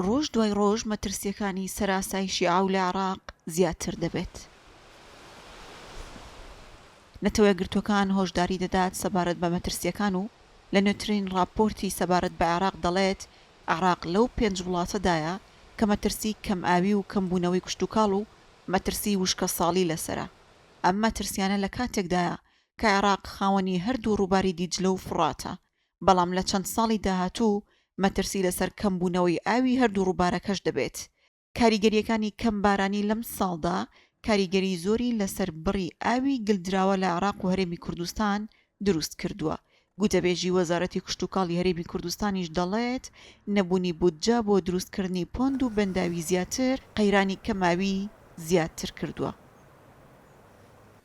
ڕۆژ دوای ڕۆژ مەترسییەکانی سەر ئاسایشی ئاو لە عێراق زیاتر دەبێت. نەتەوەیەکگرتووەکان هۆشداری دەدات سەبارەت بە مەترسییەکان و لە نوێترین ڕاپۆرتی سەبارەت بە عێراق دەڵێت، عێراق لەو پێنج وڵاتەدایە کە مەترسی کەمئاوی و کەمبوونەوەی کشتوکاڵ و مەترسی وشکەساڵی لەسەرە. ئەم مەترسیانە لە کاتێکدایە کە عێراق خاوەنی هەردوو ڕووباری دیجلە و فوڕاتە، بەڵام لە چەند ساڵی داهاتوو مەترسی لەسەر کەمبوونەوەی ئاوی هەردوو ڕووبارەکەش دەبێت. کاریگەرییەکانی کەمبارانی لەم ساڵدا کاریگەری زۆری لەسەر بڕی ئاوی گلدراوە لە عێراق و هەرێمی کوردستان دروست کردووە. گوتەبێژی وەزارەتی کشتوکاڵی هەرێمی کوردستانیش دەڵێت، نەبوونی بودجە بۆ دروستکردنی پۆند و بەنداوی زیاتر قەیرانی کەمئاوی زیاتر کردووە.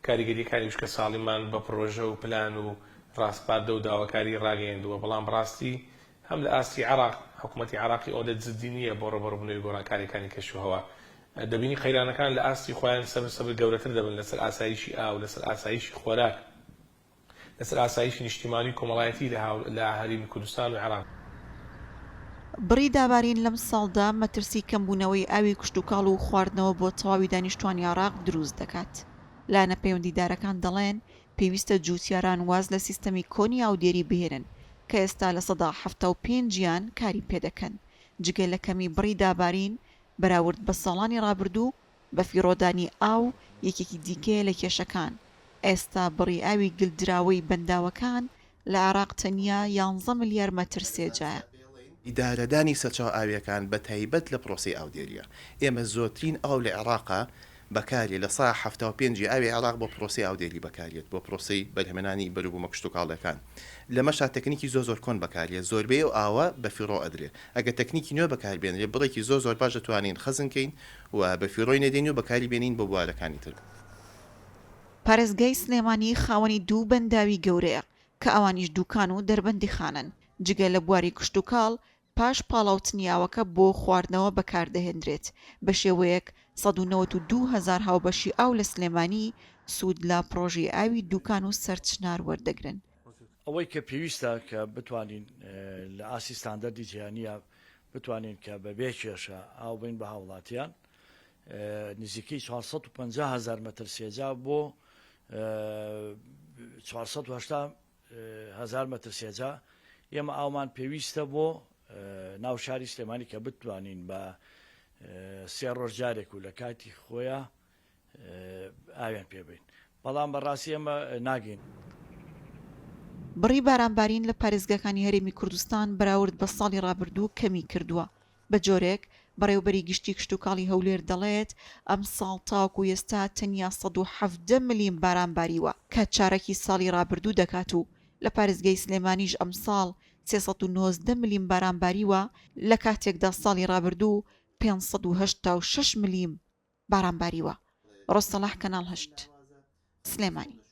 کاریگەرییەکانی وشکەساڵیمان بە پڕۆژە و پلان و ڕاسپاردە و داواکاری ڕاگەیەندووە، بەڵام بەڕاستی هەم لە ئاستی عێراق، حکومەتی عێراقی ئەوەندە جددی نییە بۆ ڕووبەڕووبوونەوەی گۆڕانکارییەکانی کەشوهەوا. دەبینی قەیرانەکان لە ئاستی خۆیان سەبر سەبر گەورەتر دەبن لەسەر ئاسایشی ئاو، لەسەر ئاسایشی خۆراک، لەسەر ئاسایشی نیشتیمانی و کۆمەڵایەتی لە هەرێمی کوردستان و عێراق. بڕی دابارین لەمساڵدا مەترسی کەمبوونەوەی ئاوی کشتوکاڵ و خواردنەوە بۆ تەواوی دانیشتوانی عێراق دروست دەکات. لایەنە پەیوەندیدارەکان دەڵێن، پێویستە جووتیاران واز لە سیستەمی کۆنی ئاودێری بهێنن کە ئێستا 75% یان کاری پێدەکەن. جگە لە کەمی بڕی دابارین بەراورد بە ساڵانی ڕابردوو، بەفیڕۆدانی ئاو یەکێکی دیکەیە لە کێشەکان، ئێستا بڕی ئاوی گلدراوەی بەنداوەکان لە عێراق تەنیا یانزە ملیار مەتر سێجایە. ئیدارەدانی سەرچاوە ئاوییەکان بە تایبەت لە پرۆسەی ئاودێرییە. ئێمە زۆرترین ئاو لە عێراقا بەکاریە، 75% ی ئاوی عێراق بۆ پرۆسەی ئاودێری بەکاریەت، بۆ پرۆسەی بەرهەمێنانی بەروبوومە کشتوکاڵیەکان. لەمەشا تەکنیکی زۆر زۆر کۆن بەکاریە، زۆربەی ئەو ئاوە بەفیڕۆ ئەدرێ. ئەگەر تەکنیکی نوێ بەکاربێنرێ بڕێکی زۆر زۆر باش دەتوانین خەزن کەین و بەفیڕۆی نەدەین و بەکاری بێنین بۆ بوارەکانی تر. پارێزگای سلێمانی خاوەنی دوو بەنداوی گەورەیە کە ئەوانیش دوکان و دەربەندیخانەن، جگە لە بواری کشتوکاڵ پاش پاڵاوتنی ئاوەکە بۆ خواردنەوە بەکاردەهێندرێت، بەشێوەیەک 192 هەزار هاوبەشی ئاو لە سلێمانی سوود لە پڕۆژەی ئاوی دوکان و سەرچنار وەردەگرن. ئەوەی کە پێویستە کە بتوانین لە ئاستی ستاندەردی جیهانییە بتوانین کە بە بێ کێشە ئاو بین بە هاوڵاتیان نزیکەی 450 هەزار مەتر سێجا بۆ 480 هەزار مەتر سێجا ئێمە ئاومان پێویستە بۆ ناو شاری سلێمانی کە بتوانین بە سێ ڕۆژ جارێک و لە کاتی خۆیان ئاویان پێ بین بەڵام بەڕاستی ئێمە ناگەین. بڕی بارانبارین لە پارێزگاکانی هەرێمی کوردستان بەراورد بە ساڵی ڕابردوو کەمی کردووە، بە جۆرێک بەڕێوەبەری گشتی کشتوکاڵی هەولێر دەڵێت، ئەمساڵ تاوەکو ئێستا تەنیا 117 ملیم باران باریوە کە چارەکی ساڵی ڕابردوو دەکات و لە پارێزگای سلێمانیش ئەمساڵ 319 ملیم باران باریوە لە کاتێکدا ساڵی ڕابردوو 586 ملیم باران باریوە. ڕۆز سەڵاح کەناڵ هەشت. سلێمانی.